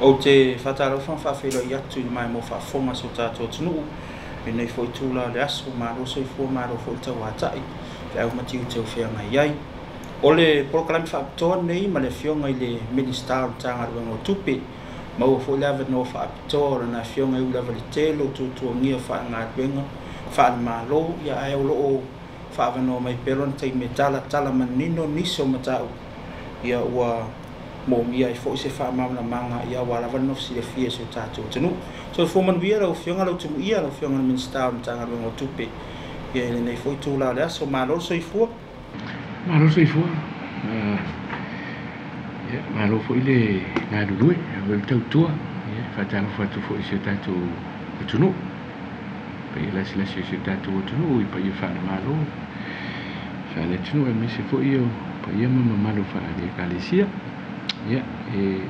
Ou te faatalofa ma faafeiloai atu i le maimoa faafofoga a si o tatou atunuu i lenei foi itula o le aso. Malo soifua, malo foi le tauatai, feau ma tiute o feagai ai. O le polokalame faapitoa lenei ma le Afioga i le Minisita o le Matagaluega o Tupe, maua foi le avanoa faapitoa o lana Afioga e ui lava i le tele o tuatuagia faale-galuega faale-Malo, ae o lo o faaavanoa mai pea lona taimi e talatala manino nisi o mataupu ua moomia ai foi se faamalamalamaga aua lava le nofo silafia e si o tatou atunuu. Soifua manuia lau Afioga Lautimuia, lau Afioga i le Minisita o le Matagaluega o Tupe i lenei foi itula o le aso. Malo le soifua. Malo le soifua. Malo foi le galulue, le tautua. Faatalofa atu foi i si o tatou atunuu, paia lasilasi o si o tatou atunuu i paia faale-Malo, faale-atunuu, aemaise foi o paia ma mamalu faale-Ekalesia. E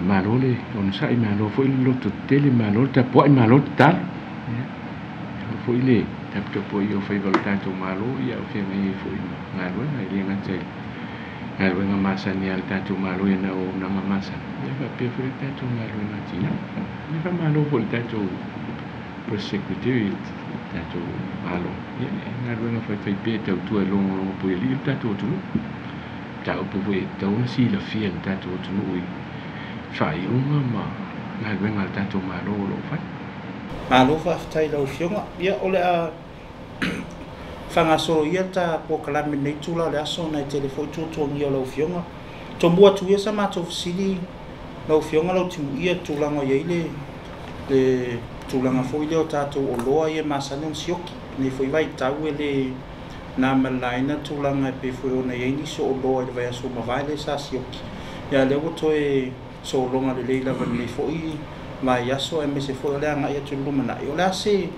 malo le onosai, malo foi le lototetele, malo le tapuai, malo le tatalo. Malo foi le taputapuai o faiva o le tatou Malo, o feagai ai foi ma galuega, e le gata i galuega masani a le tatou Malo i ana auaunaga masani, faapea foi le tatou galuega atinae. Faamalo foi i le tatou Press Secretary o le tatou Malo, galuega faifaipea e tautua e logologo puialii le tatou atunuu. Mataupu foi e tatau ona silafia e le tatou atunuu i faaiuga ma galuega a le tatou Malo o lo o fai. Malo faafetai i lau Afioga. O le a faagasolo ia ta polokalame lenei itula o le aso ona e tele foi tuatuagia o lau Afioga. Tomua atu ia sa matou fesili lau Afioga Lautimuia i le tulaga o i ai le tulaga foi lea o tatou oloa ia e masani ona sioki. Lenei foi vaitau e le na ma le laina tulaga e pei foi ona i ai nisi o oloa i le vaiaso ua mavae lea sa sioki. Ia lea ua toe sologa lelei lava i lenei foi vaiaso aemaise foi o le agai atu i le lumanai. O le a se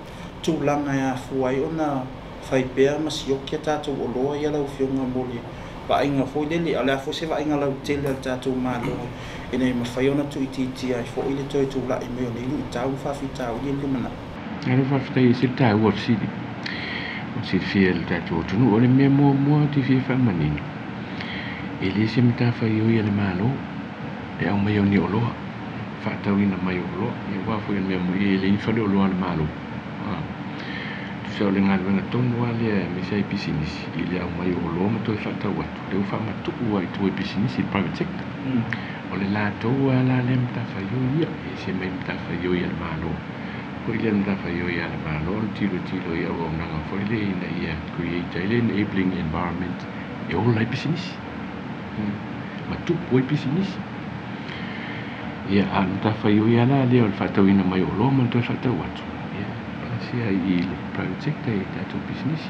tulaga e afua ai ona fai pea ma sioki a tatou oloa ia lau Afioga mo le vaaiga foi lele, a o le a foi se vaaiga lautele a le tatou Malo ina ia mafai ona tuuitiitia ai foi le toe tulai mai o nei luitau ma faafitauli i le lumanai? Malo faafetai, e ese le taua o le fesili o silafia e le tatou atunuu. O le mea muamua ou te fia faamanino, e le se matafaioi a le Malo le aumai o ni oloa, faatauina mai o oloa. Aua foi o le mea moni e leai ni faleoloa a le Malo. Tusa o le galuega tonu lava lea aemaise ai pisinisi i le aumai o oloa ma toe faatau atu, lea ua faamatuu lava i tua i pisinisi, i le private sector. O le latou lava la lea matafaioi ia, e ese mai le matafaioi a le Malo. Foi lea matafaioi a le Malo o le tilotilo i auaunaga foi lea ina ia create ai le enabling environment e ola ai pisinisi ma tupu ai pisinisi. A o le matafaioi lava la lea o le faatauina mai o oloa ma le toe faatau atu, lasi ai i le private sector i tatou pisinisi.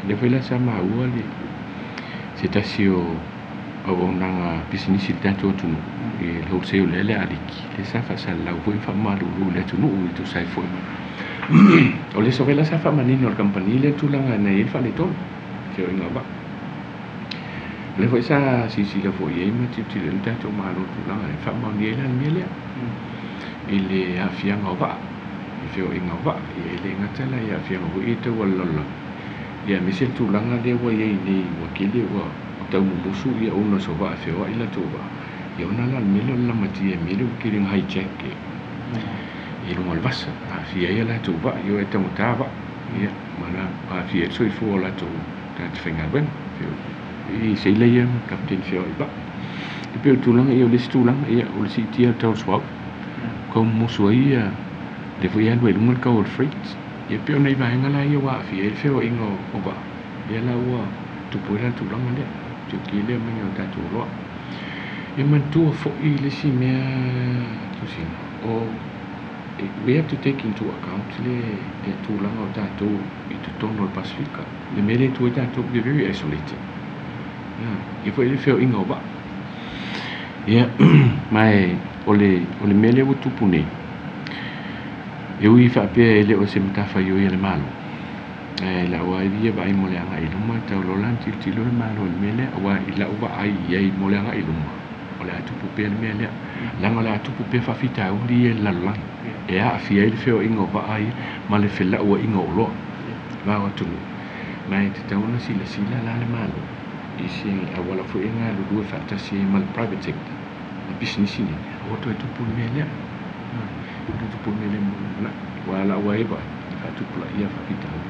Lea foi la sa maua le se tasi o auaunaga pisinisi i le tatou atunuu i le wholesale lea le aliki, lea sa faasalalau foi ma faamalulu i le atunuu i tusa ai foi ma o le aso foi la sa faamanino e le kamupani lea le tulaga na i ai le faaletonu feoaiga o vaa. O lea foi sa silasila foi i ai ma tilotilo i ai le tatou Malo i tulaga e faamaonia ai la le mea lea i le aafiaga o vaa, i feoaiga o vaa. E le gata la i aafiaga foi ia tau o le lalolagi, aemaise le tulaga lea ua i ai nei, ua tele ua tau mumusu owners o vaa e feoai latou vaa. Ona la o le mea lea o le lamatia e mea lea ua tele ina hijack i luga o le vasa, aafia ai a latou vaa, e taugata vaa, ma aafia ai le soifua o latou tagata faigaluega i seila ia ma kapeteni feoai vaa. E pei o le tulaga ia, o le isi tulaga o le siitia o le tau o le suauu, tau mumusu ai lea foi e alu ai i luga le tau o le freight. E pei o nai vaega la ia ua aafia ai le feoaiga o vaa, lea la ua tupu ai la le tulaga lea, sioki lea mai o tatou oloa. E manatua foi le isi mea Tusina, o we have to take into account le tulaga o tatou i totonu o le Pasefika. Le mea lea e tu ai tatou, we are very isolated. Ia foi le feoaiga o vaa. Ma o le mea lea ua tupu nei, e ui faapea e le o se matafaioi a le Malo, ae lau lava ia vaai mo le agai i luma, tau loa la ona tilotilo le Malo i le mea lea, aua i lau vaai i ai mo le agai i luma, o le a tupu pea le mea lea, leaga o le a tupu pea faafitauli ia i le lalolagi e aafia ai le feoaiga o vaa ia ma le felauaiga o oloa va o atunuu. Ma e tatau ona silasila la le Malo i se auala foi e galulue faatasi ai ma le private sector ma pisinisi nei, Ua toe tupu le mea lea. Ua toe tupu le mea lea mo le lumanai. Aua o lau lava ia vaai, e faatupulaia faafitauli.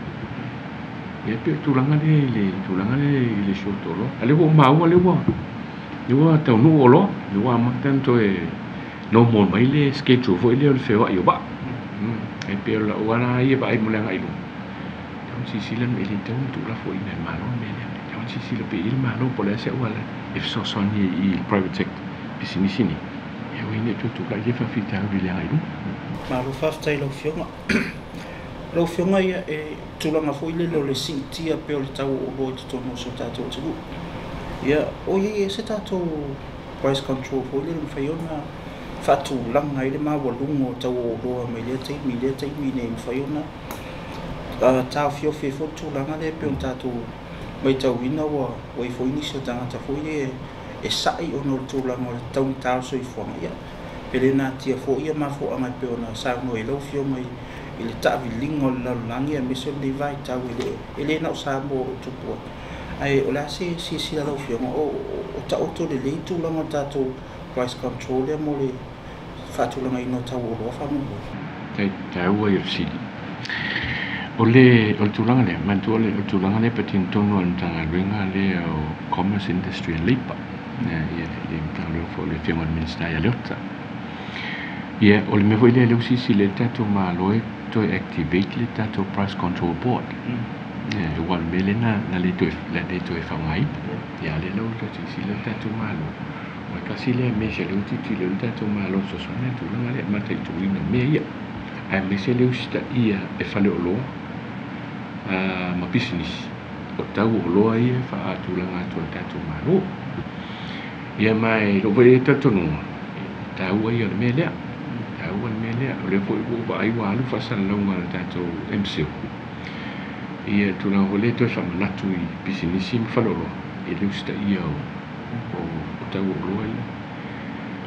Ia e pei o le tulaga lea i le tulaga lea i le short o oloa. A o lea ua ou maua lea ua lea ua taunuu oloa, lea ua amata ona toe normal mai le schedule foi lea o le feoai o vaa. E pei o lau lava ia vaai mo le agai i luma, e tatau ona silasila e le tatau ona tuulafoaiina e le Malo le mea lea. E tatau ona silasila pea i ai le Malo po o le a se auala e fesoasoani ai i le private sector, pisinisi nei, e aua ai ne i toe tulai lea faafitauli i le agai i luma. Malo faafetai i lau Afioga. Lau Afioga ia, e tulaga foi lele o le siitia pea o le tau o oloa i totonu o si o tatou atunuu. Ia, o i ai ea se tatou price control foi lele e mafai ona faatulaga ai le maualuga o tau o oloa mai lea taimi i lea taimi ina ia mafai ona taofiofi ai foi le tulaga lea e pei ona tatou matauina ua i ai foi nisi o tagata foi ia e sa'i ona o le tulaga o le taugata o le soifuaga. Ia, pe le natia foi ia mafuaaga e pei ona saunoa ai lau Afioga i le taaviliga o le lalolagi aemaise o lenei vaitau e le na o Samoa o lo o tupu ai. Ae o le a se silasila a lau Afioga o taoto lelei tulaga o le tatou price control lea mo le faatulagaina o tau o oloa faamolemole? E taua ia fesili. O le o le tulaga lea, manatua o le tulaga lea e patino tonu lava i le Matagaluega lea o Commerce, Industry and Labour, ia le Matagaluega foi o le Afioga i le Minisita ia Leota. Ia, o le mea foi lea lea ua silasila i ai le tatou Malo e toe activate le tatou Price Control Board. Ia, aua o le mea lea na le toe faaaogaina. Ia, a o lea la ua toe silasila le tatou Malo, o le tasi lea measure lea ua tilotilo i ai le tatou Malo e fesoasoani i le tulaga lea, mataituina o mea ia, aemaise le usitaia e faleoloa ma pisinisi o tau o oloa ia e faatulaga atu e le tatou Malo. Ia ma i lou foi talitonuga, e taua ia o le mea lea, taua le mea lea. O lea foi ua ou vaai ua alu faasalalauga a le tatou MCIL ia le tulaga foi lea e toe faamanatu i pisinisi ma faleoloa i le usitaia o tau o oloa ia.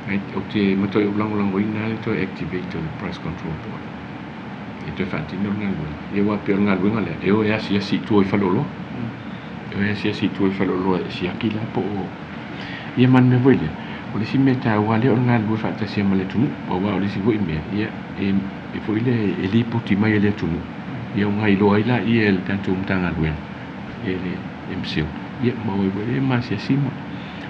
Ae ou te matuai ou lagolagoina lava le toe activate o le Price Control Board e toe faatino le galuega. Ia aua pei o le galuega lea e o e asiasi i tua i faleoloa. E o e asiasi i tua i faleoloa e siaki la po o ia ma le mea foi lea. O le isi mea taua lea o le galulue faatasi ai ma le atunuu, aua o le isi foi mea, ia e foi lea e lipoti mai e le atunuu, ia ona iloa ai laia e le tatou Matagaluega, e le MCIL, ia ma o ai foi e masiasi ma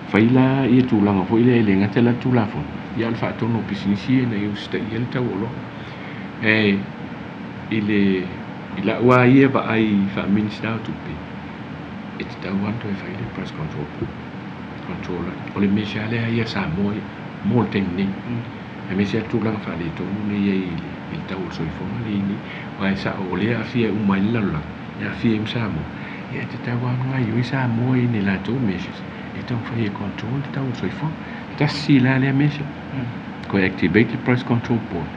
fai la ia tulaga foi lea e le gata la le Tulafono, ia a o le faatonu o pisinisi ia ina ia usitaia le tau o oloa. E i le i lau lava ia vaai faa-Minisita o Tupe, e tatau lava ona toe fai le price control control o le measure lea ia Samoa ia mo le taimi nei. Aemaise lava le tulaga faaletonu lea e i ai i le tau o le soifuaga lea e i ai nei. Aua e sao o lea e aafia uma ai le lalolagi, e aafia ai ma Samoa. Ia e tatau lava ona gaoioi Samoa i ni latou measures e taumafai e control le tau o le soifuaga. Tasi la lea measure, toe activate le price control board,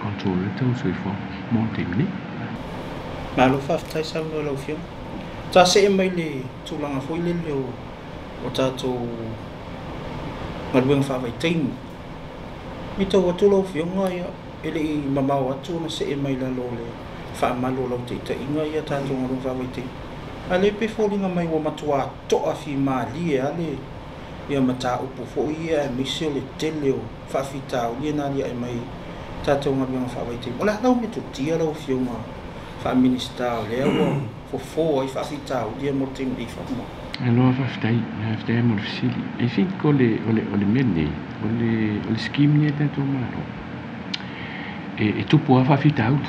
control le tau o le soifuaga mo le taimi nei. Malo faafetai saunoa i lau Afioga. Ta see mai le tulaga foi lele o tatou galuega faavaitaimi. Matau atu lau Afioga, ia, e le i mamao atu ona see mai lalo o le faamalu o lau taitaiga ia tatou galuega faavaitaimi. A o lea pei foliga mai ua matua toafimalie lava le ia mataupu foi ia aemaise o le tele o faafitauli e naliae mai tatou galuega faavaitaimi. O le a lau metotia lau Afioga faa-Minisita o lea ua fofo ai faafitauli ia mo le taimi nei faamolemole? Aloha, faafetai, faafetai mo le fesili. I think o le mea lenei, o le scheme ni a tatou Malo, e tupu lava faafitauli.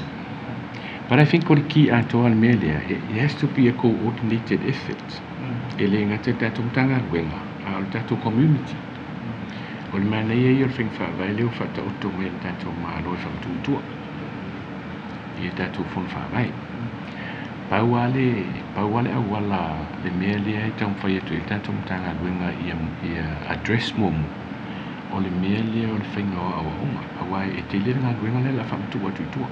But I think o le key atoa le mea lea, it has to be a coordinated effort. E le gata i le tatou Matagaluega, a o le tatou community. O le manaia ia o le faiga faavae lea ua faataoto mai e le tatou Malo e faamatuu i tua i tatou fono faavae. Pau lava le auala le mea lea e taumafai atu ai le tatou Matagaluega ia address muamua, o le mea lea o le faiga o aoaoga, aua e tele le galuega lea o le a faamatuu atu i tua.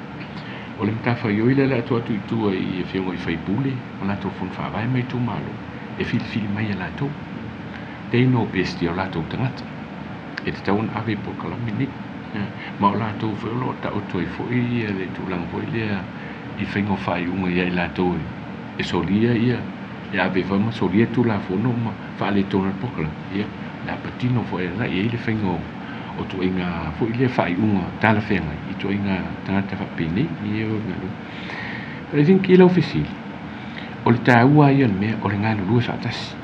O le matafaioi lea o le a tuu atu i tua i afioga i sui usufono ma latou fono faavae ma itumalo e filifili mai e latou. They know best ia o latou tagata e tatau ona ave i polokalame nei. Ma o latou foi o lo o taoto ai foi le tulaga foi lea i faiga o faaiuga ia i latou e solia ia e ave foi ma solia Tulafono ma faaletonu le polokalame. Ia, o le a patino foi lena i ai le faiga o o tuaiga foi lea faaiuga talafeagai i tuaiga tagata faapenei ia o le galuega. But I think i lau fesili, o le taua ia o le mea o le galulue faatasi.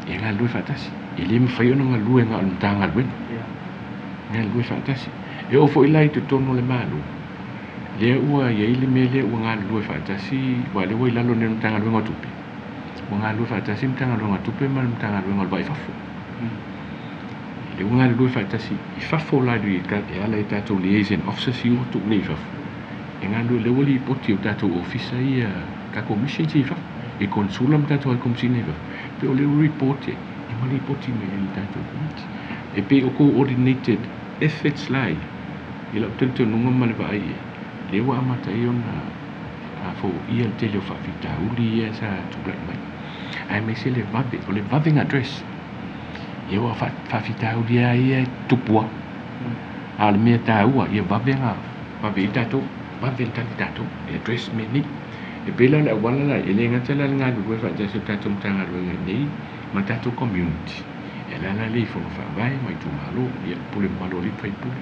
E galulue faatasi. E le mafai ona galulue na o le Matagaluega. Galulue faatasi. E oo foi la i totonu o le Malo, lea ua i ai le mea lea ua galulue faatasi, aua o lea ua i lalo nei o le Matagaluega o Tupe. Ua galulue faatasi le Matagaluega o Tupe ma le Matagaluega o le Va i Fafo. Lea ua galulue faatasi i fafo la e ala i tatou liaison officers ia ua tuu nei i fafo. E galulue lea ua lipoti e tatou ofisa ia tatou missions i fafo. E consula ma tatou High Commissioner i fafo. Pe o lea ua report e ma lipoti mai i le tatou komiti. E pei o coordinated efforts la ia. I lau talitonuga ma le vaai i ai, lea ua amata ai ona foia le tele o faafitauli ia sa tulai mai. Aemaise le vave, o le vave address. Ia ua faafitauli lava ia e tupu lava. A o le mea taua, ia vave vave i tatou, vave ona tali tatou e address mea nei. E pei la o le auala la, e le gata la le galulue faatasi o tatou Matagaluega i inei ma tatou community. E ala la le i fono faavae ma itumalo, ia pule mamalu a alii ma faipule.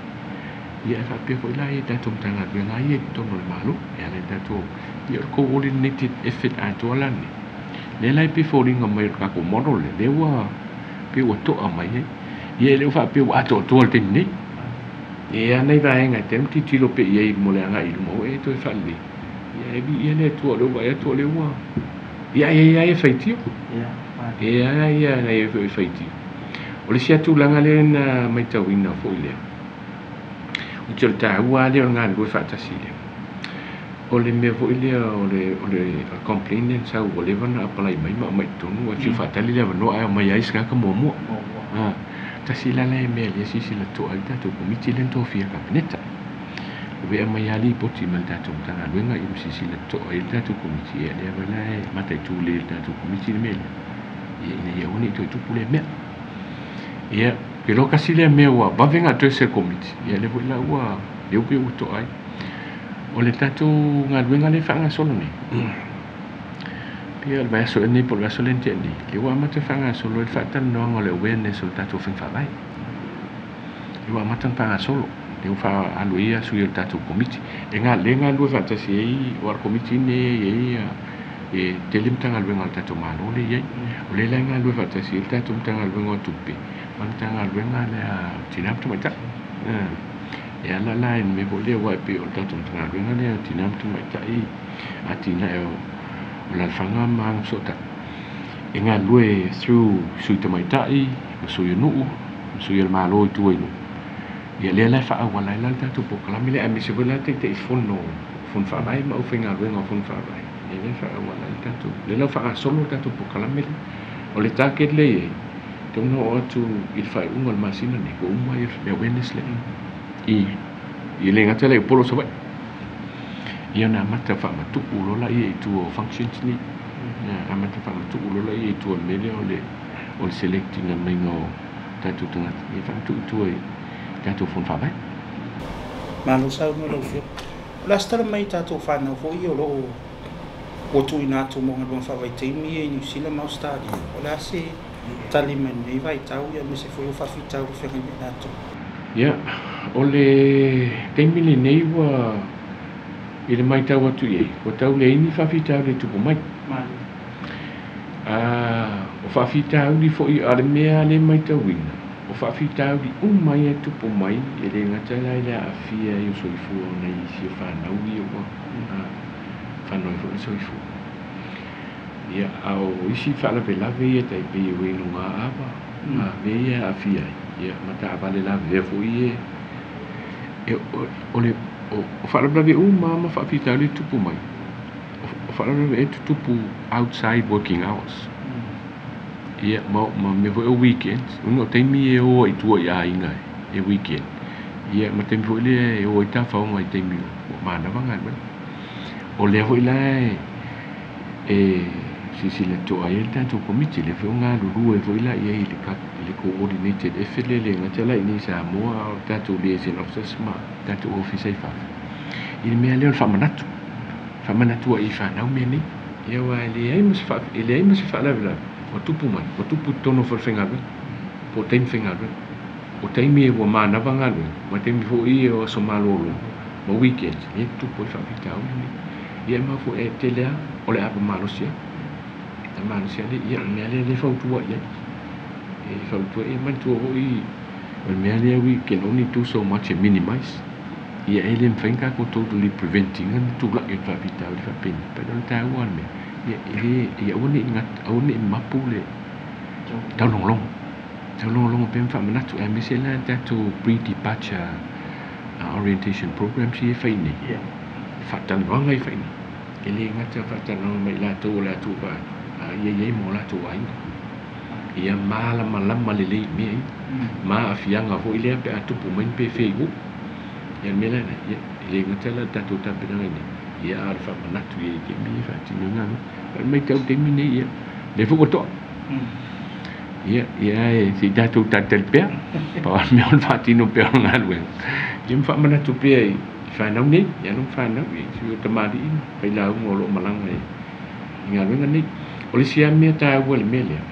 Ia e faapea foi la ia tatou Matagaluega ia i totonu o le Malo. E ala i tatou, ia o le coordinated effort atoa la lenei. Lea la e pei foliga mai o le tatou model lea, lea ua pei ua to'a mai ai. Ia e le o faapea ua atoatoa le taimi nei. E a nai vaega e tatau ona tilotilo pea i ai mo le agai i luma o e toe faalelei. Ia e viia le Atua o lea ua vaai atu o lea ua ia ia ia e faitio. E a ia nai e faitio. O le isi tulaga lea na matauina foi lea. O te o le taua lea o le galulue faatasi lea. O le mea foi lea o le complainant sau ua leva ona apply mai ma aumai i totonu ae fiu faatali le avanoa ae aumai ai se tagata muamua. Tasi la la e mea lea silasila totoa ai le tatou komiti lea na tofia e le Kapeneta. Ua aumai lava lipoti mai le tatou Matagaluega ia ma silasila totoa ai le tatou komiti. Ia lea foi la e mataitu lelei e le tatou komiti le mea lea. Ia ina ia aua ne i toe tupu lea mea. Ia, pe iloa tasi lea mea ua vave ona address e le komiti. Ia lea foi la ua lea ua pei ua toa ai. O le tatou galuega lea e faagasolo nei. Pei o le vaiaso ea lenei po o le vaiaso lea na tea nei, lea ua amata faagasolo ai le faatalanoaga o le awareness o le tatou faiga faavae. Lea ua amata ona faagasolo. Lea ua faaalu ai sui o le tatou komiti. E lea galulue faatasi ai, aua o le komiti lenei e i ai e tele Matagaluega o le tatou Malo lea e i ai. O lea la e galulue faatasi ai le tatou Matagaluega o Tupe ma le Matagaluega lea o Tina ma Tamaitai. E ala la i le mea foi lea aua e pei o le tatou Matagaluega lea o Tina ma Tamaitai, atinae o alaalafaga ma agafesootai. E galulue through sui tamaitai ma sui o nuu ma sui o le Malo i tua i nuu. Ia lea la e faaauala ai la le tatou polokalame lea, aemaise foi la Taitaifono o fono faavae ma aufaigaluega o fono faavae. Ia lea e faaauala ai le tatou, lea la ua faagasolo le tatou polokalame lea. O le target lea e i ai, tatau ona oo atu i le faaiuga o le masina nei, ua uma le awareness lea. I le gata lea i Upolu o Savaii. Ia ona amata faamatuu loa laia i tua o functions nei. Amata faamatuu loa laia i tua o le mea lea o le select ina maiga o tatou tagata. Ia faamatuu i tua i tatou fono faavae. Malo saunoa lau Afioga. O le a se tala mai i tatou whanau foi o lo o ua tuuina atu mo galuega faavaitaimi ia i Niu Sila ma Ausetalia. O le a se tali mai lenei vaitau ia aemaise foi o faafitauli feagai ma i latou. Ia, o le taimi lenei ua i le matau atu i ai, ua tau leai ni faafitauli e tupu mai. O faafitauli foi a le mea lea e matauina, o faafitauli uma ia e tupu mai, e le gata la i le aafia ai o soifua o nai isi o fanau ia ua fanau ai foi le soifua. Ia, a o isi faalavelave ia tai pei o i luga ava, mea ia e aafia ai, ia ma taavale lavevea foi ia e o le o faalavelave uma ma faafitauli e tupu mai. O faalavelave e tutupu outside working hours. Ia, ma mea foi o weekends, ona o taimi e o ai i tua i aiga e weekend. Ia, ma taimi foi lea e o ai tafaoga i taimi o manava galuega. O lea foi la e silasila totoa ai le tatou komiti, lea foi o galulue foi la i ai i le coordinated effort lea e le gata la i inei i Samoa, a o le tatou liaison officers ma tatou ofisa i fafo. I le mea lea o le faamanatu. Faamanatu ai i fanau mea nei. Ia aua e leai ma se faalavelave ua tupu mai, ua tupu i totonu o falefaigaluega, po o taimi faigaluega. O taimi e ua manava galuega ma taimi foʻi o aso malōlō ma weekends e tupu ai faafitauli nei. Ia e mafua e tele a o le apa malosi ai malosi a le ia o le mea lea lē fautua i ai e fautua ia manatua foʻi o le mea lea we can only do so much and minimize. Ia e lē mafai ona tatou totally prevent ina le tulaʻi o le faafitauli faapeni pe o le taua le mea ia e lē ia aua neʻi aua neʻi mapu le taulogologo taulogologo pea ma faamanatu aemaise la tatou pre-departure orientation programs ia e fai nei faatalanoaga e fai nei e lē gata faatalanoaga mai latou o le atu a ia iai mo latou aiga ia malamalama lelei i mea ia ma aafiaga foʻi lea pe a tupu mai pe feigū. Ia le mea lena ia e lē gata la le tatou tapenaga nei ia a o le faamanatu i ai taimi e faatino ai galuega matau taimi nei ia lea foi ua to'a ia ia e sei tatou talitali pea pa o le mea o le faatino pea o le galuega ia ma faamanatu pea i fanau nei ia alo ma fanau i sui o tamalii ma failauga o loo malaga i galuega nei. O le isi a mea taua le mea lea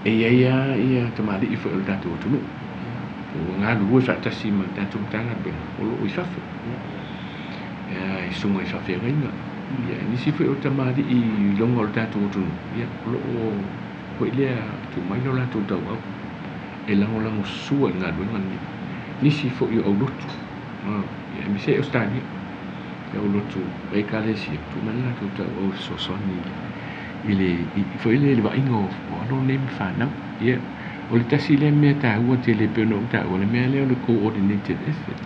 e iai a ia tamalii foi o le tatou atunuu ua galulue faatasi ma le tatou Matagaluega o loo i fafo e susuga i faafeagaiga ia nisi foi o tamalii i luga o le tatou atunuu ia o loo foi lea tuu mai lo latou tauau e lagolago sua i le galuega lenei. Nisi foi o aulotu ia aemaise Australia e aulotu o ekalesia tuu mai le latou tauau e fesoasoani i le foi le le vaaiga o alo nei ma fanau. Ia o le tasi lea mea taua tele pei ona ou taua le mea lea o le coordinated effort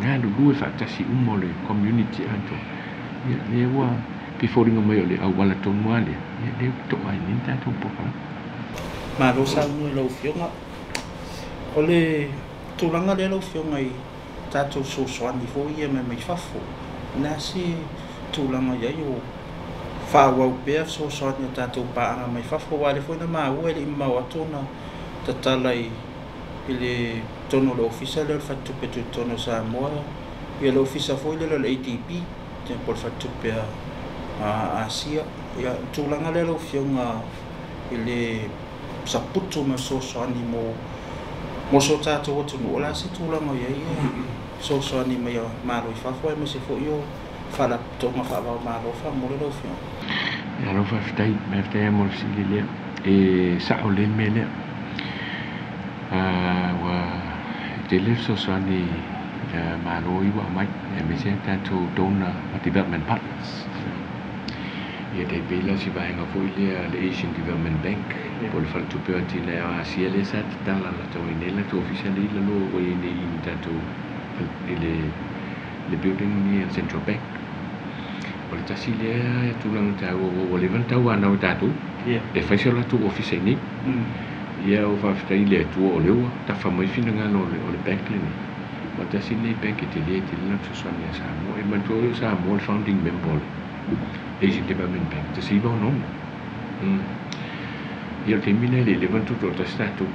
galulue faatasi uma o le community atoa. Ia lea ua pei foliga mai o le auala tonu a lea ia lea ua to'a ai nei le tatou polokalame. Malo saunoa i lau Afioga. O le tulaga lea lau Afioga i tatou fesoasoani foi ia mai mai fafo, o le a se tulaga i ai o faaauau pea fesoasoani a tatou paaga mai fafo, aua o lea foi na maua e le i mamao atu ona tatala i le totonu o le ofisa lea o le Faletupe Tutotonu o Samoa, ia le ofisa foi lea o le ADB, po o le Faletupe a Asia. Ia, o le tulaga lea lau Afioga i le saputu ma fesoasoani mo so tatou atunuu, o le a se tulaga o i ai fesoasoani mai a Malo i fafo aemaise foi o faalapotopotoga faava-o-Malo faamolemole lau Afioga? Ia faafetai, faafetai mo le fesili lea. E sao lelei le mea lea. Ua tele fesoasoani Malo i ua aumai aemaise tatou donor development partners. Ia tai pei la si vaega foi lea le Asian Development Bank po o le Faletupe o Atinae o Asia lea sa tatala latou ai nei latou ofisa lea i lalo ua iai nei i tatou i le building ni le Central Bank. O le tasi lea tulaga taua ua leva ona tauanau e tatou e fai se latou ofisa i nei. Ia o faafetai i le Atua o lea ua tafa mai finagalo o le bank lenei. O le tasi lenei bank e tele tele lana fesoasoani ia Samoa. E manatua foi o Samoa le founding member o le Asian Development Bank 1966. Ia o le taimi lena e le i leva ona tutoatasi tatou.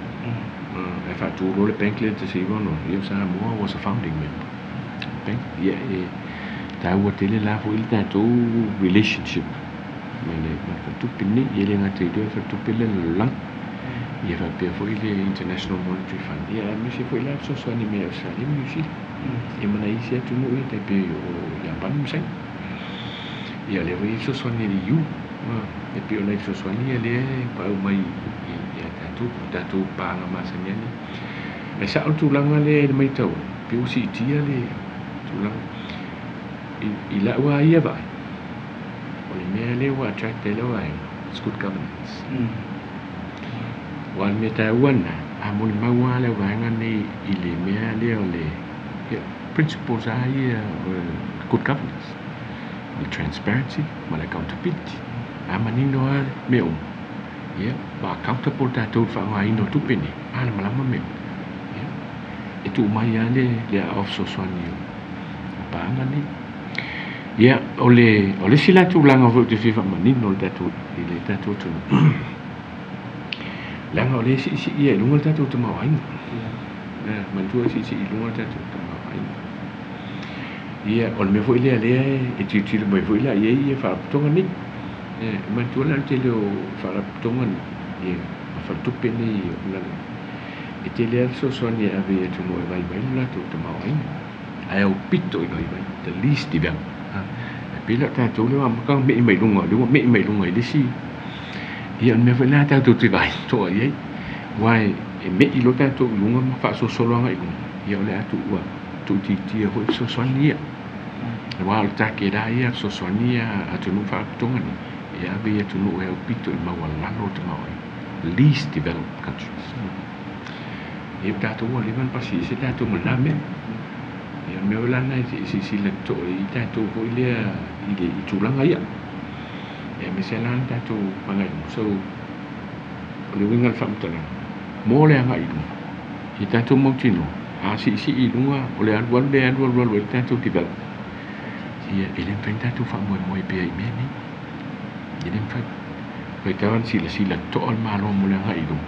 Ae faatu loa le bank lea i le 1966, ia o Samoa was a founding member. Bank ia e taua tele la foi le tatou relationship ma le faletupe lenei. Ia e le gata i lea o le faletupe lea o le lalolagi. Ia faapea foi le International Monetary Fund. Ia aemaise foi la fesoasoani mai Australia ma Niu Sila. Ia ma nai isi atunuu ia tai pei o Iapani ma Saina. Ia lea foi fesoasoani a le EU. E pei o nai fesoasoani ia lea e paau mai ia tatou, tatou paaga masani ai. Ae sao le tulaga lea i le matau, pei ua siitia le tulaga. I lau lava ia vaai, o le mea lea ua attract ai lau vaega, it's good governance. Aua o le mea taua lena, a molimau lava le vaega nei i le mea lea o le principles lava ia o le good governance. O le transparency ma le accountability. A manino lava mea uma, ia, ma accountable tatou i le faaaogaina o tupe nei, malamalama mea uma. Ia, e tuu mai lava le aao fesoasoani o paaga nei. Ia, o le isi la tulaga foi ou te fia faamanino i le tatou atunuu, leaga o lea e siisii ai i luga le tatou tamaoaiga. Manatua e siisii i luga le tatou tamaoaiga. Ia, o le mea foi lea lea e tilotilo mai foi la i ai ia faalapotopotoga nei. E manatua la le tele o faalapotopotoga nei, ia ma faletupe nei o le lalolagi, E tele a fesoasoani e ave i atunuu e vaivai lo latou tamaoaiga ae aupito i vaivai, the least developed. E pei la o tatou lea ua amata ona me'i mai luga, lea ua me'i mai luga i le isi. Ia o le mea foi lena tatou te vaai totoa i ai, aua e me'i loa tatou i luga ma faasolosolo agai i luga, ia o le a tuuitiitia foi fesoasoani ia. Aua o le target lava ia a fesoasoani ia a atunuu faalapotopotoga nei, e ave i atunuu e aupito i maualalo o tamaoaiga, least developed countries. Ia o tatou ua leva ona pasi ese tatou ma lena mea. Ia o le mea foi la lena e silasila totoa i ai tatou foi lea i le i tulaga ia. Aemaise la le tatou agai i luma. So, o le uiga o le faamatalaga, mo le agai i luma, ia tatou mautinoa, a siisii i luga, o le alualu lea e alu alu alu ai le tatou development, ia e le mafai ona tatou faamoemoe pea i mea nei. E le mafai. Faitau lava silasila totoa le Malo mo le agai i luma,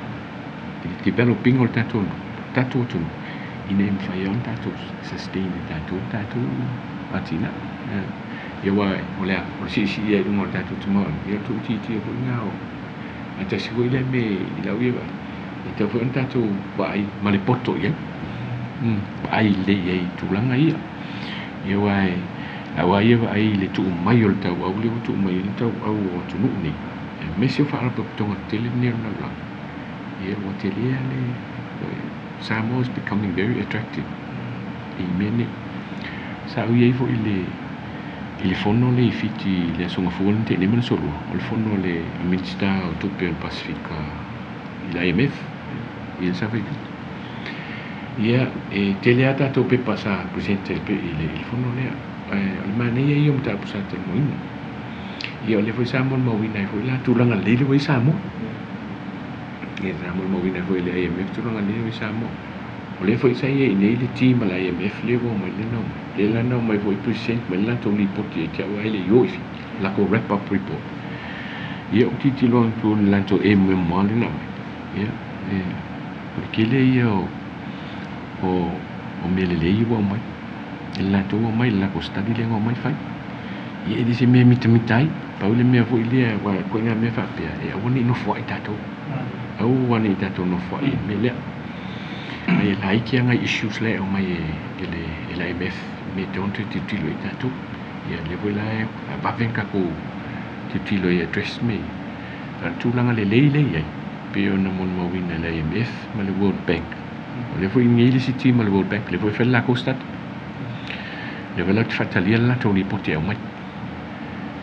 i le develop ina o le tatou atunuu, ina ia mafai ai ona tatou sustain e tatou le tatou atinae. Ia aua o le a? O le siisii ai i luga o le tatou tamaoaiga, ia o le tuuitiitia foi lena o ae tasi foi lea mea i lau ia vaai, e tatau foi ona tatou vaai ma le poto i ai. Vaai lelei i ai i tulaga ia. Ia aua ia vaai i le tuu mai o le tauau lea ua tuu mai ai le tauau o atunuu nei, aemaise o faalapotopotoga tetele nei o le lalolagi, ia ua tele le Samoa is becoming very attractive i mea nei. Sa ou i ai foi i le fono lea i Fiti i le Aso Gafua na tea nei ma le Aso Lua, o le fono a le Minisita o Tupe o le Pasefika i le IMF, ia sa fai Fiti. Ia, e tele lava tatou pepa sa present i le fono lea. O le manaia ia o mataupu sa talanoaina. Ia o lea foi sa molimauina ai foi la tulaga lelei lea ua i ai Samoa. Ia sa molimauina ai foi e le IMF tulaga lelei lea ua i ai Samoa. O lea foi sa i ai i inei le team a le IMF lea ua omai lea na omai. Lea la na omai foi present mai le latou lipoti ia te au ae le i o i Fiti, latou wrap up report. Ia ou tilotilo atu i le latou MMR lea na aumai. Ia, o le tele ia o mea lelei ua aumai. E le latou ua aumai, le latou study lea na omai fai. Ia e le se mea e mitamita ai. Pau le mea foi lea, aua o ituaiga mea faapea, e aua ne i nofoai tatou. Aua ne i tatou nofoai i le mea lea. Ae laiti lava nai issues la e aumai e le IMF, mea e tatau ona toe tilotilo i ai tatou. Ia lea foi la e vave ona tatou tilotilo e address mea ia. A o le tulaga lelei lea e i ai, pei ona molimauina e le IMF ma le World Bank. O lea foi e i ai le isi team a le World Bank, lea foi e fai le latou study. Lea foi latou te faatalia le latou lipoti e aumai.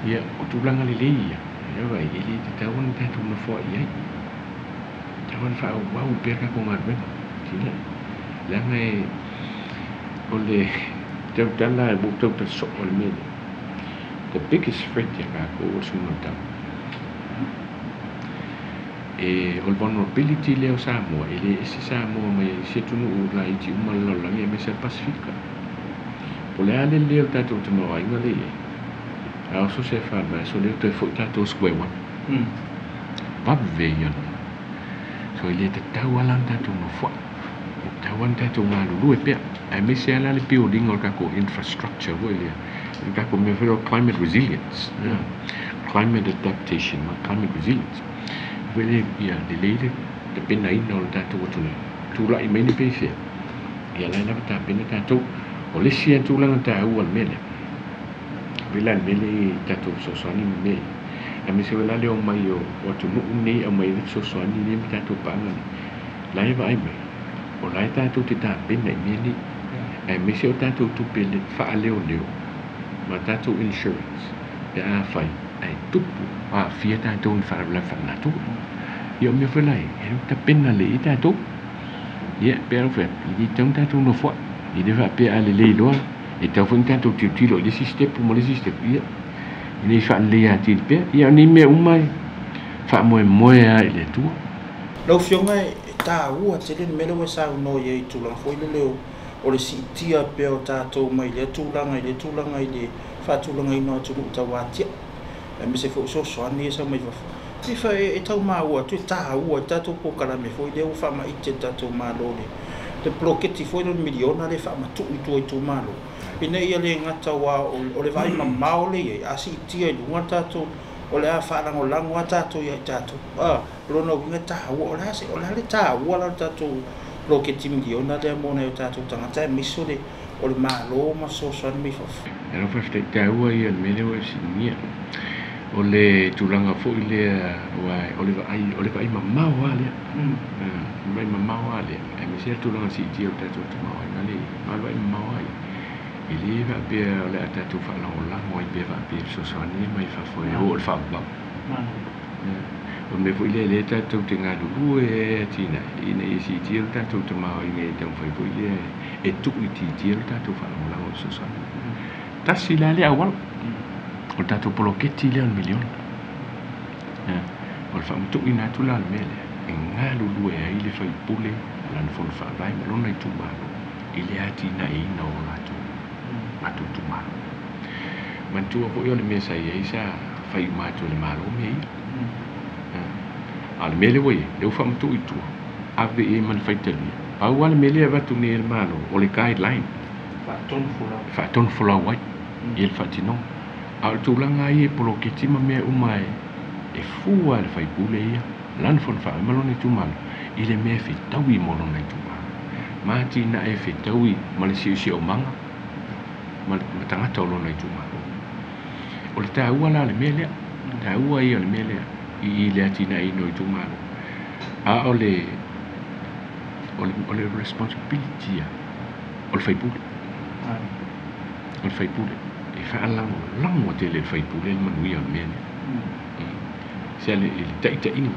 Ia, o tulaga lelei ia, ia vaai, e le tatau ona tatou nofoai i ai. E tatau ona faaauau pea tatou galuega. Sila. Leaga e o le tautala e ua tautala soo o le mea lea. The biggest threat ia tatou o le suiga o le tau. E o le vulnerability lea o Samoa, e le ese Samoa mai isi atunuu laiti uma o le lalolagi aemaise le Pasefika. Po o le a le lelei o le tatou tamaoaiga lea e i ai, a oso se faavaiaso lea ua toe foi tatou square one. Vave ia ona. So e le tatau lava la ona tatou nofoai. E tatau lava ona tatou galulue pea. Aemaise lava la le building o le tatou infrastructure foi lea. O le tatou mea foi lea o climate resilience. Climate adaptation ma climate resilience. Foi lea ia lelei le tapenaina o le tatou atunuu. Tulai mai ni peifea, ia la e lava tapena tatou. O le isi tulaga taua o le mea lea, pei la le mea lea i tatou fesoasoani ma mea ia. Aemaise foi la le omai o atunuu nei e aumai ai le fesoasoani nei ma tatou paaga nei. La e vaai mai, o la e tatou te tapena i mea nei. Aemaise o tatou tupe faaleoleo ma tatou insurance pe afai ae tupu aafia tatou i faalavelave faalenatura. Ia o mea foi la e, e tapena lelei ai tatou. Ia pe au fai atu, e le tatau ona tatou nofoai. E le faapea a lelei loa, e tatau foi ona tatou tilotilo i le isi step ma le isi step, ia ina ia faaleleia atili pea. Ia o nei mea uma e faamoemoe lava i le Atua. Lau Afioga e taua tele le mea lea ua e saunoa i ai i tulaga foi lele o le siitia pea o tatou mai lea tulaga i lea tulaga i le faatulagaina o atunuu tauatiae, aemaise foi o fesoasoani ia e sau mai fafo. E e tau maua atu e taua ai tatou polokalame foi lea ua faamaite e le tatou Malo le poloketi foi lea o le miliona lea e faamatuu i tua i itumalo, ina ia le gata aua o le vaai mamao lea e i ai, a siitia i luga le tatou, o le a faalagolago lava tatou ia i tatou. O lona uiga e taua, o le a le taua la o le tatou poloketi miliona lea mo nai o tatou tagata aemaise o le Malo ma fesoasoani mai fafo. E alofa faafetai taua ia le mea lea ua e fesiligia. O le tulaga foi lea aua o le vaai o le vaai mamao lava lea. O le vaai mamao lava lea aemaise le tulaga siitia o le tatou tamaoaiga lea e i ai. Ma o le vaai mamao lava ia. E le faapea o le a tatou faalagolago ai pea faapea i fesoasoani ia mai fafo e o i le faavavau. O le mea foi lea lea tatou te galulue ai e atinae ina ia siitia le tatou tamaoaiga ia taumafai foi lea e tuuitiitia le tatou faalagolago i fesoasoani. Tasi la lea auala, o le tatou poloketi lea o le miliona. O le faamatuuina atu la o le mea lea e galulue ai le faipule ma lana fono faavae ma lona itumalo i le atinaeina o latou itumalo. Manatua foi o le mea sa i ai sa fai uma atu e le Malo mea ia. A o le mea lea ua i ai, lea ua faamatuu i tua, ave i ai ma le faitalia. Pau lava le mea lea e avatu nei e le Malo, o le guideline. Faatonu folau ai i le faatinoga. A o le tulaga lava ia i poloketi ma mea uma e fua lava e le faipule ia, lana fono faavae ma lona itumalo i le mea e fetaui mo lona itumalo. Ma atinae e fetaui ma le siosiomaga ma tagata o lona itumalo. O le taua la o le mea lea, taua ia o le mea lea i le atinaeina o itumalo. A o le responsibility ia o le faipule. O le faipule e faalagolago tele e le faipule le manuia o le mea lea. Se le taitaiga,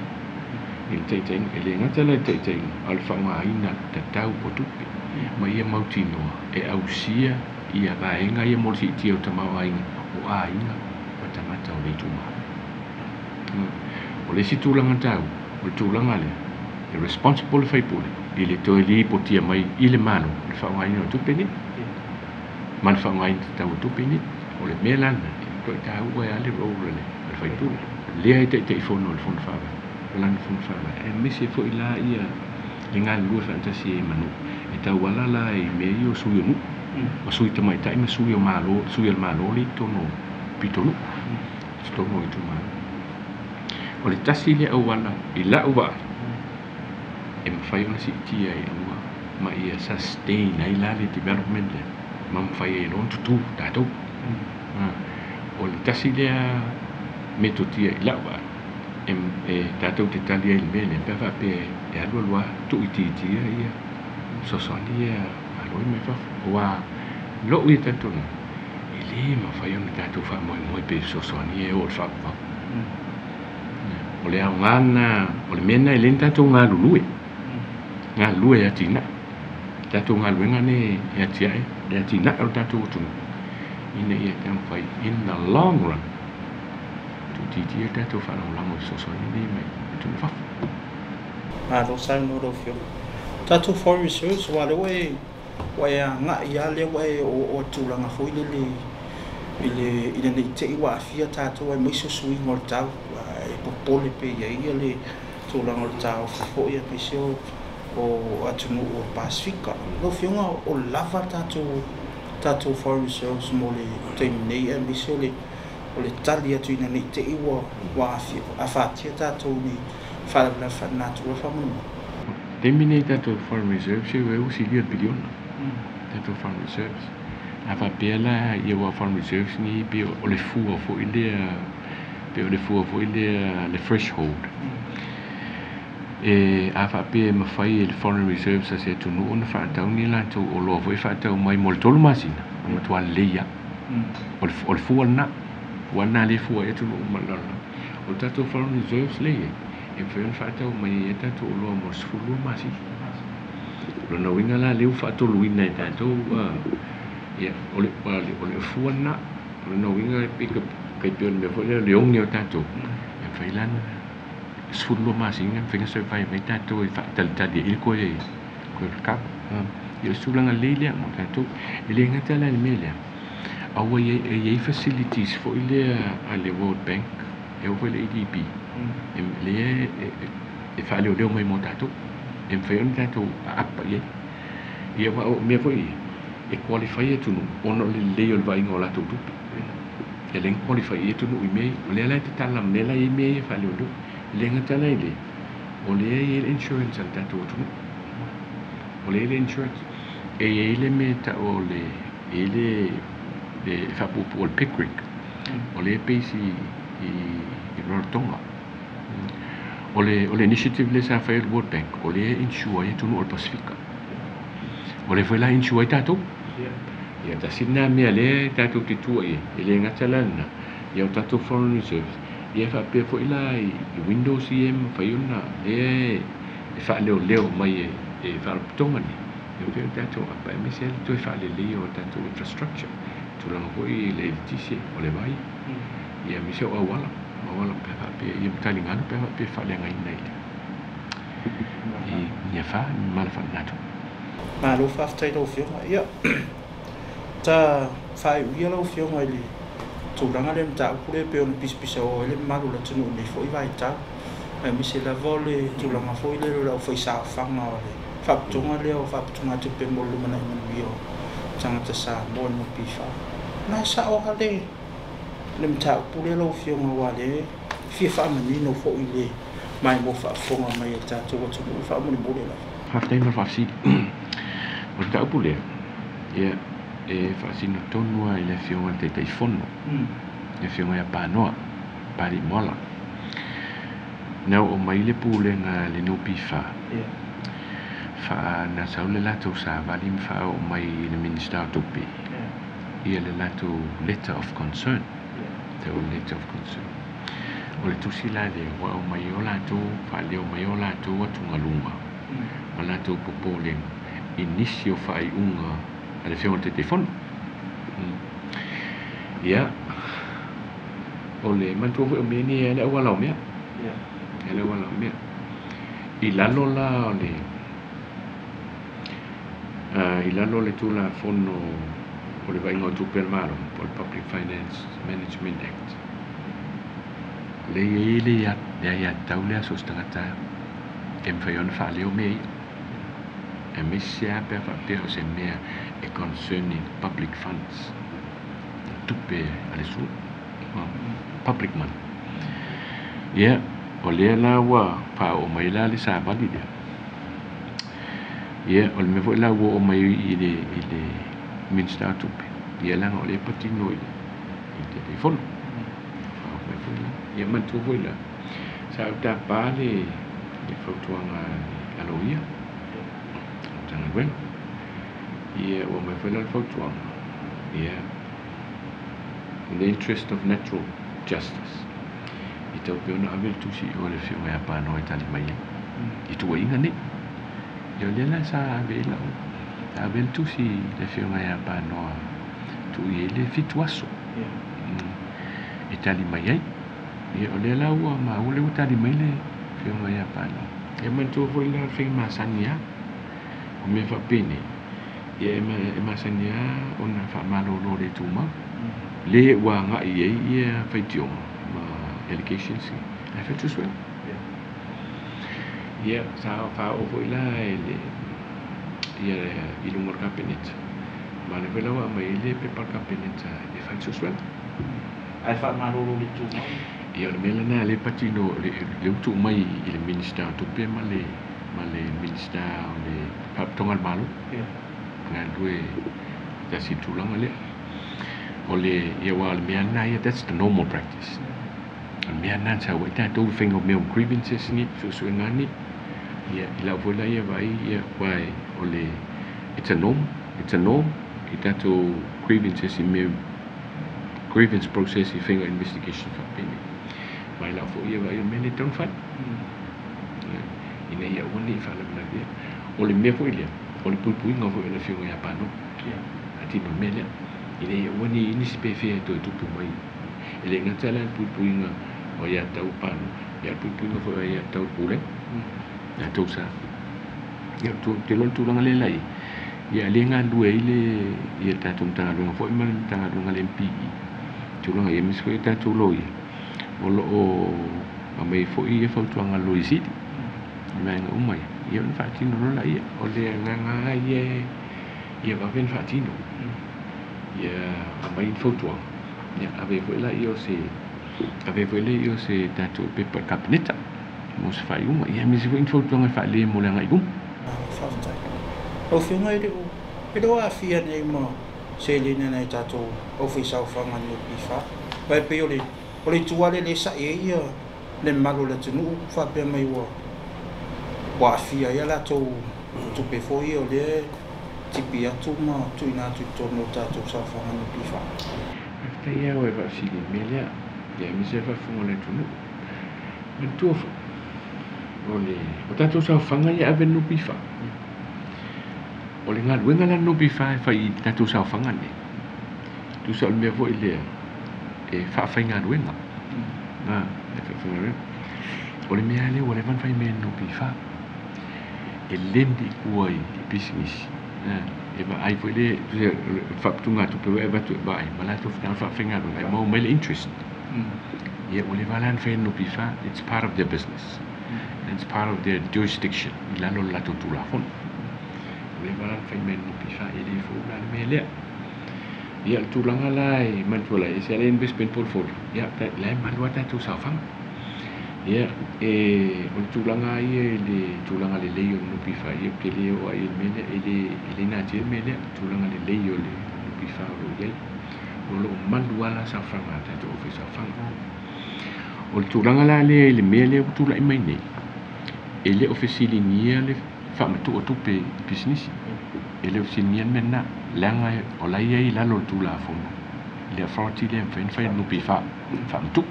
i le taitaiga, e le gata la i le taitaiga, a o le faaaogaina tatau o tupe ma ia mautinoa e ausia ia vaega ia mo le siitia o tamaoaiga o aiga ma tagata o le itumalo. O le isi tulaga taua, o le tulaga lea, e responsible le faipule i le toe lipotia mai i le Malo le faaaogaina o tupe nei ma le faaaogaina tatau o tupe nei. O le mea la lena, e matuai taua ai lava le role a le faipule lea e taitaifono i le fono faavae, o lana fono faavae, aemaise foi la ia le galulue faatasi ai ma nuu e tauala la i mea ia o sui o nuu, o sui tamaitai ma sui o Malo, sui o le Malo lea i totonu o pitonuu, i totonu o itumalo. O le tasi lea auala i lau vaai e mafai ona siitia ai i luga ma ia sustain ai la le development lea ma mafai ai loa ona tutū tatou. O le tasi lea metotia i lau vaai e tatou te tali ai i le mea lea pe a faapea e alu alu lava tuuitiitia ia fesoasoani ia Malo mai fafo. Aua lou ia talitonuga e le mafai ona tatou faamoemoe pe fesoasoani e oo i le faavavau. O le aoga lena, o le mea lena e lelei ona tatou galulue, galulue e atinae. Tatou galuega nei e atiae le atinae o le tatou atunuu ina ia taumafai in the long run tuuitiitia le tatou faalagolago i fesoasoani nei mai atunuu fafo. Malo saunoa lau Afioga. Tatou foreign reserves, aua o lea ua e agai lava lea ua e oooo i le tulaga foi lele i le nei te i ua aafia tatou aemaise o suiga o le tau, e popole pea i ai le tulaga o le taofi foi aemaise o atunuu o le Pasefika. Lau Afioga, o lava tatou foreign reserves mo le taimi nei aemaise o le tali atu ina nei te i ua afatia tatou ni faalavelave faalenatura faamolemole. Taimi nei tatou foreign reserves e ua silia le piliona. Tatou foreign reserves. A faapea la ia ua foreign reserves ni pe o le fua foi lea, pe o le fua foi lea le threshold. E a faapea e mafai e le foreign reserves a se atunuu ona faatau ni latou oloa foi faatau mai mo le 3 masina, e matua lelei lava. O le fua lena, fua lena lea e fua ai atunuu uma o le lalolagi. O le tatou foreign reserves lea e i ai, e mafai ona faatau mai ai tatou oloa mo le 12 masina. Lona uiga la lea ua faatoluina e tatou, ia, o le fua lena. O lona uiga e pei o le mea foi lea o le oge o tatou, e mafai la ona 12 masina e mafai ona survive ai tatou e faatalitali ai le toe recover. Ia o se tulaga lelei lea mo tatou. E le gata la i le mea lea, a ua i ai facilities foi lea a le World Bank, e oo foi i le ADB, lea e faaleoleo mai mo tatou, e mafai ona tatou aapa i ai. Ia o mea foi ia, e qualify atunuu ona o le lelei o le vaaiga o latou tupe. E le qualify i atunuu i mea ia. O lea la e tatala, lea la e i ai mea ia faaleoleo. E le gata la i lea, o lea e i ai le insurance a le tatou atunuu. O le insurance e i le mea ta'u o le e le le faapuupuu o le pig rig o le pesi i Rarotonga. O le initiative le sa fai le World Bank o le insure ai atunuu o le Pasifika. O le foi la insure ai tatou. Ia tasi lena mea lea tatou te tua i ai, e le gata la lena, ia o tatou foreign reserves, ia faapea foi la i windows ia e mafai ona lea e faaleoleo mai e faalapotopotoga nei, e pei o tatou apa aemaise ai le toe faaleleia o tatou infrastructure, tulaga foi i le eletise, o le vai, ia aemaise o auala, auala pe a faapea ia ma taligalu pe a faapea e faaleagaina i Niafā ma le faanatu. Malo faafetai lau Afioga. Ia ta faaiuia lau Afioga i le tulaga lea mataupu lea pei ona pisapisao ai le mamalu o le atunuu nei foi vaitau, aemaise lava o le tulaga foi lea o le aufaisaofaga o le faaputuga lea o faaputugatupe mo le lumanai manuia o tagata Samoa NPF. Ma e sao lava le mataupu lea lau Afioga, aua lea fia faamanino foi le maimoa faafofoga mai e le tatou atunuu faamolemole lava. Faafetai mo le faafesili. O le mataupu lea, ia e faasino tonu lava i le Afioga i le Taitaifono, le Afioga ia Panoa, Papalii Moala. Na oo mai le pulega a le NPF, na sau le latou savali ma faaoo mai i le Minisita o Tupe ia le latou letter of concern. O le letter of concern. O le tusi la lea ua aumai o latou faaleo mai o latou atugaluga ma latou popolega i nisi o faaiuga a le Afioga i le Taitaifono. Ia, o le manatua foi o mea nei e le auala o mea. E le auala o mea. I lalo la o le i lalo o le Tulafono o le Vaaiga o Tupe a le Malo, po o le Public Finance Management Act, le i ai le aiatatau lea so o se tagata e mafai ona faaleo mea ia, aemaise lava pe a faapea o se mea e concerning public funds, tupe a le atunuu, public money. Ia, o lea la ua faaoo mai la le savali lea. Ia, o le mea foi la ua oo mai i le Minisita o Tupe, ia leaga o lea e patino i le Taitaifono. Faaoo mai foi la. Ia manatua foi la, sa ou tapa le fautuaga a loia, Matagaluega. Ia ua mai foi la le fautuaga, ia, in the interest of natural justice, i tau pe ona ave le tusi o le Afioga ia Panoa e tali mai ai i tuuaiga nei. Ia o lea la sa ave ai lau, sa ave le tusi i le Afioga ia Panoa tuu i ai le 7 aso e tali mai ai. Ia o lea la ua maua lea ua tali mai le Afioga ia Panoa. Ia manatua foi la le faiga masani lava, o mea faapenei, ia e masani lava ona faamalolo le tumau. Le ua agai i ai ia faitioga ma allegations ae fai suesuega. Ia sa faaoo foi la e le ia i luga o le Kapeneta. Ma le foi la ua aumai ai le pepa a le Kapeneta e fai suesuega. Ae faamalolo le tumau. Ia o le mea lena lea e patino le ua tuu mai i le Minisita o Tupe ma le Minisita o le Faalapotopotoga a le Malo. Galulue tasi i le tulaga lea. O le ia aua o le mea lena ia, that's the normal practice. O le mea lena na sau ai tatou i le faiga o mea o grievances ni, suesuega ni. Ia i lau foi la ia vaai ia aua o le it's a norm, it's a norm i tatou grievances i mea grievance process i faiga investigation faapenei. Ma i lau foi ia vaai o le mea lea e tatau ona fai. Ina ia aua ne i faalavelavea. O le mea foi lea, o le puipuiga foi o le Afioga ia Panoa. Atino le mea lea. Ina ia aua ne i nisi pefea e toe tupu mai. E le gata la le puipuiga o ia tau Panoa, ia le puipuiga foi o ia tau le pulega. Latou sa. Ia te iloa le tulaga lea la i ai, ia lea e galulue ai le ia tatou Matagaluega foi ma le Matagaluega a le MPE. Tulaga ia aemaise foi o tatou loia, o lo o aumai foi ia fautuaga a le Loia Sili i vaega uma ia, ia ona faatino loa laia. O le agaga lava ia ia vave ona faatino. Ia aumai ni fautuaga, ia ave foi laia o se ave foi lea o se tatou pepa i le Kapeneta mo se faaiuga. Ia aemaise foi ni fautuaga e faaleleia mo le agai i luma. Faafetai. Lau Afioga e le o aafia nei ma seleni a nai tatou aufaisaofaga a le NPF, aua e pei o le itu lava lea lea e sa'i ai ia le mamalu o le atunuu, faapea mai ua aafia ai a latou tupe foi ia o lea e tipi atu ma tuuina atu i totonu o tatou saofaga NPF. Faafetai lava e faafesili i le mea lea, ia aemaise le faafofoga o le atunuu. Manatua foi, o le o tatou saofaga ia ave NPF. O le galuega la NPF e fai i tatou saofaga nei, tusa o le mea foi lea e faafaigaluega. E faafaigaluega. O le mea lea ua leva ona fai mai e le NPF. E lend i tua i pisinisi. E vaai foi le faaputugatupe e avatu e vaai ma latou faafaigaluega e maua mai le interest. Ia ua leva la ona fai e le NPF. It's part of their business. And it's part of their jurisdiction i lalo o le latou tulafono. Ua leva la ona fai mai e le NPF, e le fou la le mea lea. Ia, le tulaga la e manatua la e ese le investment portfolio. Ia, la e malu lava tatou saofaga. Ia, e o le tulaga ia i le tulaga lelei o le NPF, ia ou te le oo ai i le mea lea, e le natia le mea lea, tulaga lelei o le NPF o lo o i ai. O lo o malu lava la saofaga a tatou aufaisaofaga. O le tulaga la lea i le mea lea ua tulai mai nei, e le o fesiligia le faamatuu o tupe i pisinisi. E le o fesiligia le mea lena, leaga o la e i ai i lalo o le tulafono le authority lea e mafai ona fai e le NPF, faamatuu,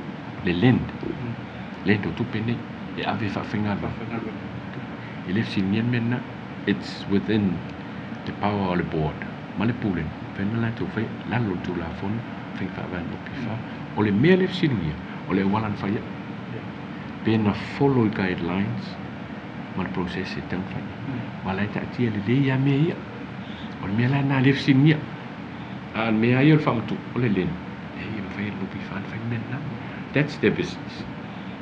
le lend o tupe nei e ave e faafaigaluega. E le fesiligia le mea lena. It's within the power o le board ma le pulega, mafai ona latou faia lalo o le tulafono faiga faavae a le NPF. O le mea lea e fesiligia, o le auala na fai ai. Pe na follow i guidelines ma le process e tatau ona fai. Ma la e taatia lelei lava mea ia. O le mea la lena lea e fesiligia. A o le mea ia o le faamatuu, o le lend, e mafai e le NPF ona fai le mea lena. That's their business.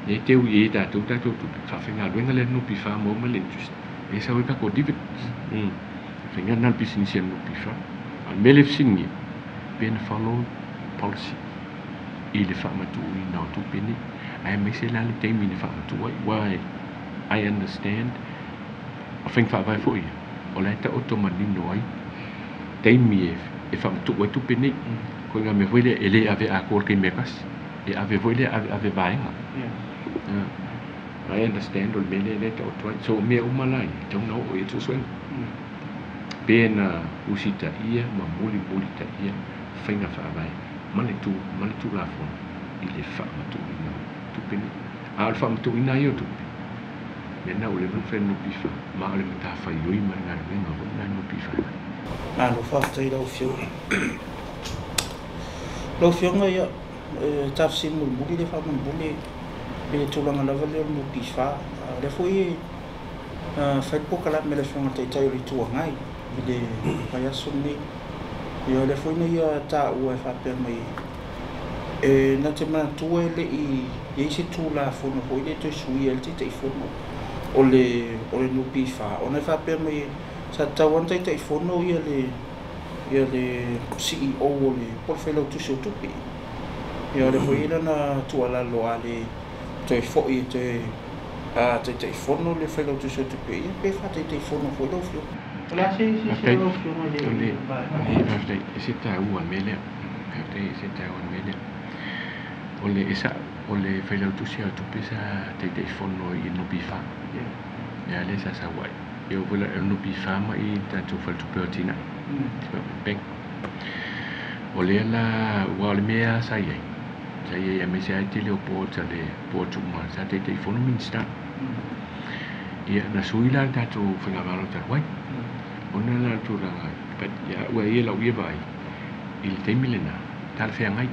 E teu i e tatou tatou tupe, faafaigaluega le NPF maua mai le interest. E sau ai tatou dividends. Faiga lena le pisinisi a le NPF. A o le mea lea e fesiligia, pe na follow policy i le faamatuuina o tupe nei. Aemaise la le taimi na faamatuu ai. Why I understand o faiga faavae foi ia, o la e taoto manino ai taimi e faamatuu ai tupe nei. Ko ngā mea foi lea e le ave atoa le taimi e tasi. E ave foi lea ave ave vaega. I understand o le mea lea lea e taoto ai. So mea uma la ia, e tatau ona oo i ai suesuega. Pe na usitaia ma mulimulitaia faiga faavae ma le tu ma le tulafono i le faamatuuina o tupe nei. A o le faamatuuina ia o tupe, mea na ua leva ona fai e le NPF, ma o le matafaioi ma le galuega foi lena a le NPF. Malo faafetai lau Afioga. Lau Afioga, ia, e tafesili mulimuli le faamolemole i le tulaga lava lea o le NPF. O lea foi e fai le polokalame a le Afioga i le Taitai o le Itu Agai i le vaiaso lenei. Ia, o lea foi na ia taua e faapea mai e na te manatua e le i i ai se tulafono foi lea e toe suia ai le Taitaifono o le NPF, ona e faapea mai sa tatau ona Taitaifono ia le CEO o le po o le Failautusi o Tupe. Ia, o lea foi lana tuualalo a le toe foi e toe Taitaifono le Failautusi o Tupe, ia pe faataitaifono foi lau Afioga. O le a se Faafetai. lau Afioga i O le le vaega? Faafetai, e se taua le mea lea. Faafetai, e se taua le mea lea. O le e sa'o, o le Failautusi o Tupe sa Taitaifono i NPF. Ia lea sa sau ai. E oo foi la o le NPF ma i tatou faletupe o atinae. Development Bank. O lea la ua o le mea sa i ai. Sa i ai aemaise ai tele o boards a le boards uma sa Taitaifono Minisita. Ia, na sui la le tatou faigamalo talu ai. Ona la le tulaga, but ia ua ia lau ia vaai i le taimi lena, talafeagai.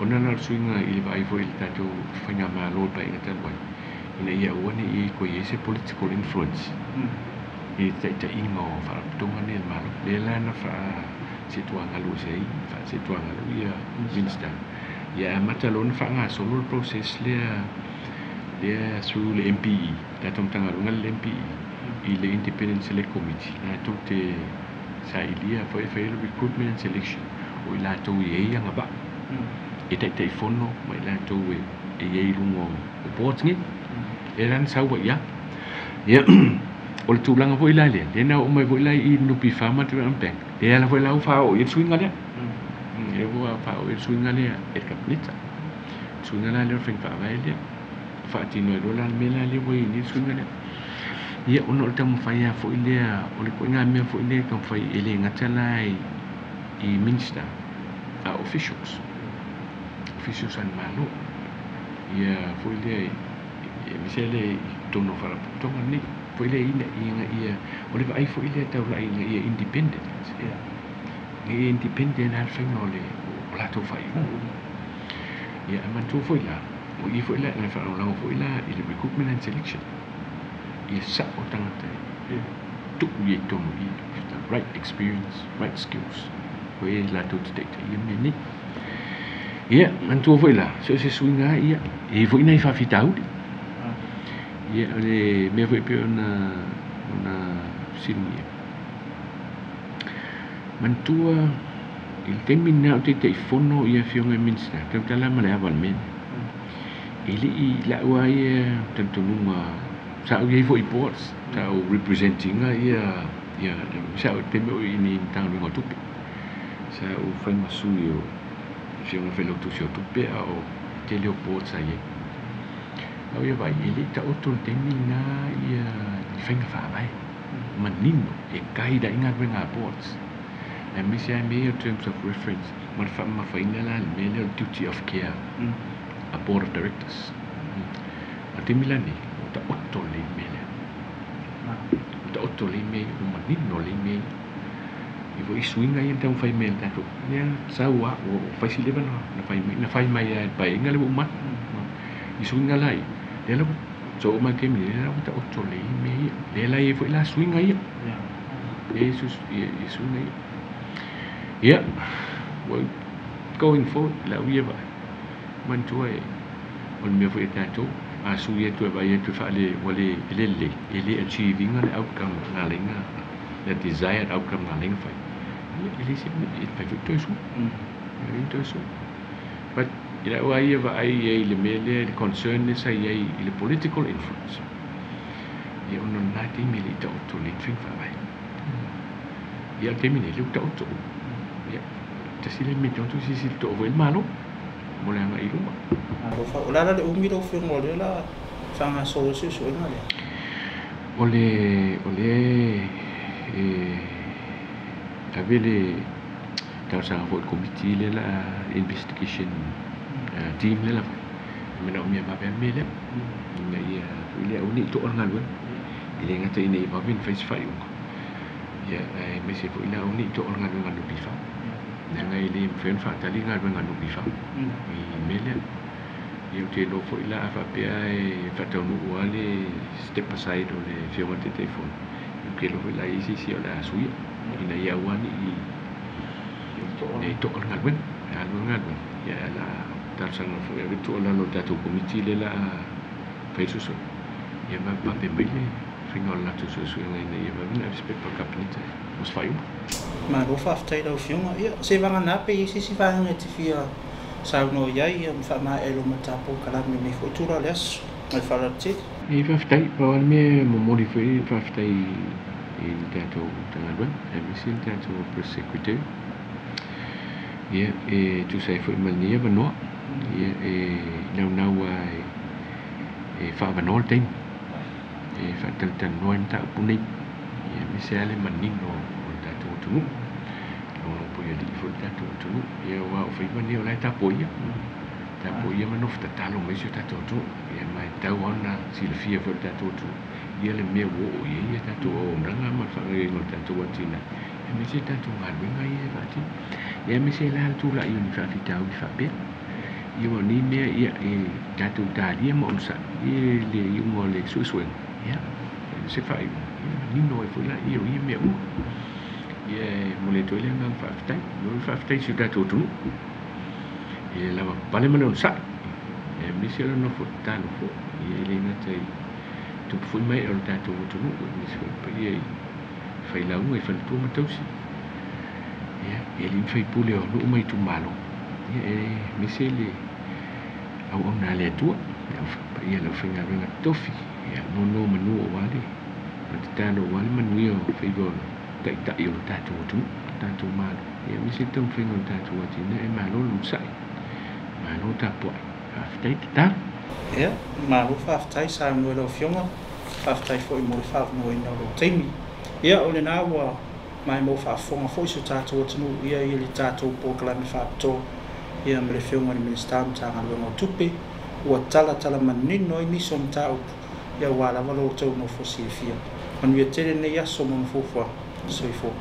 Ona la o le suiga i le vaai foi i le tatou faigamalo i le paeaiga talu ai, ina ia aua ne i toe i ai se political influence i le taitaiga o faalapotopotoga nei a le Malo. Lea la na faasetuagalu ese ai, faasetuagalu ia Minisita. Ia amata loa ona faagasolo le process lea through le MPE, tatou Matagaluega le MPE, i le Independent Select Committee, latou te sailia foi e fai le recruitment and selection o i latou e i ai agavaa e Taitaifono ma i latou e i ai i luga o boards nei. E la na sau ai ia. Ia, O le tulaga foi la lea, lea na oo mai foi la i NPF ma Development Bank, lea ala foi la ua faaoo i ai le suiga lea. Lea ua faaoo i ai le suiga lea e le Kapeneta. Suiga la lea o le faiga faavae lea. Faatino ai loa la le mea la lea ua i ai nei le suiga lea. Ia ona o le taumafai lava foi lea, o le ituaiga mea foi lea e taumafai e le gata la i Minister a officials, officials a le Malo. Ia foi lea aemaise lea i totonu o faalapotopotoga nei, foi lea ina ia o le vaai foi lea taulai ina ia independent. Ina ia independent lava le faiga o le o latou faaiuga. Ia ae manatua foi la, o i foi la le faalagolago foi la i le recruitment and selection. Ia sao tagata e tuu i ai totonu i with the right experience, right skills. O e latou te taitaia mea nei. Ia, manatua foi la, so o se suiga lava ia, e i ai foi nai faafitauli. Ia, o le mea foi pei ona fesiligia. Manatua i le taimi lena o Taitaifono ia afioga i Minisita, tautala ma le ava i le mea lea. E le i lau lava ia talitonuga, sa ou i ai foi i boards, sa ou represent ina ia, sa ou i le taimi o ou i i le Matagaluega o Tupe. Sa ou fai ma sui o afioga i le Failautusi o Tupe a o tele o boards sa i ai. A o ia vaai, e le i taoto i le taimi lena ia ni faiga faavae manino e guide ai galuega a boards, aemaise lava mea ia o terms of reference ma le faamamafaina la le mea lea o le duty of care a board of directors. O le taimi la lenei, ua taoto lelei le mea lea. Ua taoto lelei mea ia, ua manino lelei mea ia. E foi suiga ia na taumafai mai e le tatou, lea sau lava, ua fai si leva na fai mai, na fai mai lava e le Paeaiga lea ua uma atu. I suiga la ia, lea la ua so oo mai i le taimi nei, lea la ua taoto lelei mea ia. Lea la e i ai foi la suiga ia. Lea e i ai suiga ia. Ia, well, going forward, lau ia vaai, manatua e o le mea foi a tatou, a sui atu e vaai atu e faale, ua le, e le lelei, e le achieve ina le outcome na ala ai na, le desired outcome na ala ai na fai. Ia, e le se mea, e mafai foi ona toe sui. E mafai ona toe sui. But i lau lava ia vaai i ai i le mea lea, i le concern lea sa i ai i le political influence, ia ona o lena taimi e le i taoto lelei ni faiga faavae. Ia, o le taimi nei, lea ua taoto. Ia, tasi lea mea e tatau ona toe silasila totoa foi i ai le Malo mo le agai i luma. Alofa, o le a la le umi lau Afioga o lea o le a faagasolo ai suesuega lea? O le, o lea e ave le talosaga foi i le Komiti lea la investigation team lea la fai, e manaomia vave lava le mea lea, ina ia foi lea aua ne i toa le galuega. E le gata ina ia vave ona fai se faaiuga, ia aemaise foi la aua ne i toa le galuega a le NPF. Leaga e le mafai ona faatali galuega a le NPF i mea lea. Ia ou te iloa foi la a faapea e faataunuu lava le step aside o le afioga i le Taitaifono, ou te iloa foi la e i ai se isi o le a suia, ina ia aua ne i toa le galuega. A alu le galuega, ia o le a talosaga foi ave le tuualalo i le tatou Komiti lea o le a fai le suesuega, ia vavevave mai le faiga o le latou suesuega ina ia vave ona ave se pepa i le Kapeneta mo se faaiuga. Malo faafetai i lau Afioga. Ia, se vagana pe i ai se isi vaega e te fia saunoa i ai ma faamaea i lou mataupu kalame i lenei foi itula o le aso. Ma le faaaloalo tele. E faafetai, pau lava le mea e momoli foi le faafetai i le tatou Matagaluega aemaise le tatou Press Secretary. Ia, e tusa ai foi ma lenei avanoa, ia e naunau lava e faaavanoa le taimi e faatalatalanoa ai mataupu nei, ia aemaise lava le manino o le tatou atunuu. Lagolago i alii foi le tatou atunuu, ia aua o faiva nei o la e tapuaia, tapuaia ma nofo tatalo mai si o tatou atunuu. Ia ma e tatau lava ona silafia foi e le tatou atunuu ia le mea ua oo i ai a tatou auaunaga ma le faagaoioiga o le tatou atinae, aemaise le tatou galuega ia e faatino. Ia aemaise la le tulai o ni faafitauli faapea. Ia aua o nei mea ia e tatou talia ma onosai i le iuga o le suesuega, ia se faaiuga, ia manino ai foi laia o ia mea uma. Ia e momoli atu ai le agaga faafetai. Momoli le faafetai i si o tatou atunuu i le lavapapale ma le onosai, aemaise o le nofo tatalo foi. Ia e le gata i tupu foi ma ee o le tatou atunuu, aemaise foi le paia i failauga, i faletua ma tausi, ia i alii ma faipule o nuu ma itumalo, ia aemaise le auauna a le Atua, le paia i le aufaigaluega totofi, ia nonomanu aua le Ma tatalo aua le manuia o faiva o taʻitaʻi o le tatou atunuu, tatou Malo, ia aemaise le taumafaiga o le tatou atinae. Malo le onosaʻi, malo tapuaʻi, faafetai tatalo. Ia, malo faafetai saunoa i lau Afioga, faafetai foi mo le faaavanoaina o lou taimi. Ia, o lena ua maimoa faafofoga foi si o tatou atunuu ia i le tatou polokalame faapitoa ia ma le Afioga i le Minisita o Matagaluega o Tupe, ua talatala manino ai nisi o mataupu ia aua lava lo outou nofo silafia. Manuia tele lenei aso ma ona fuafuaga. Soifua.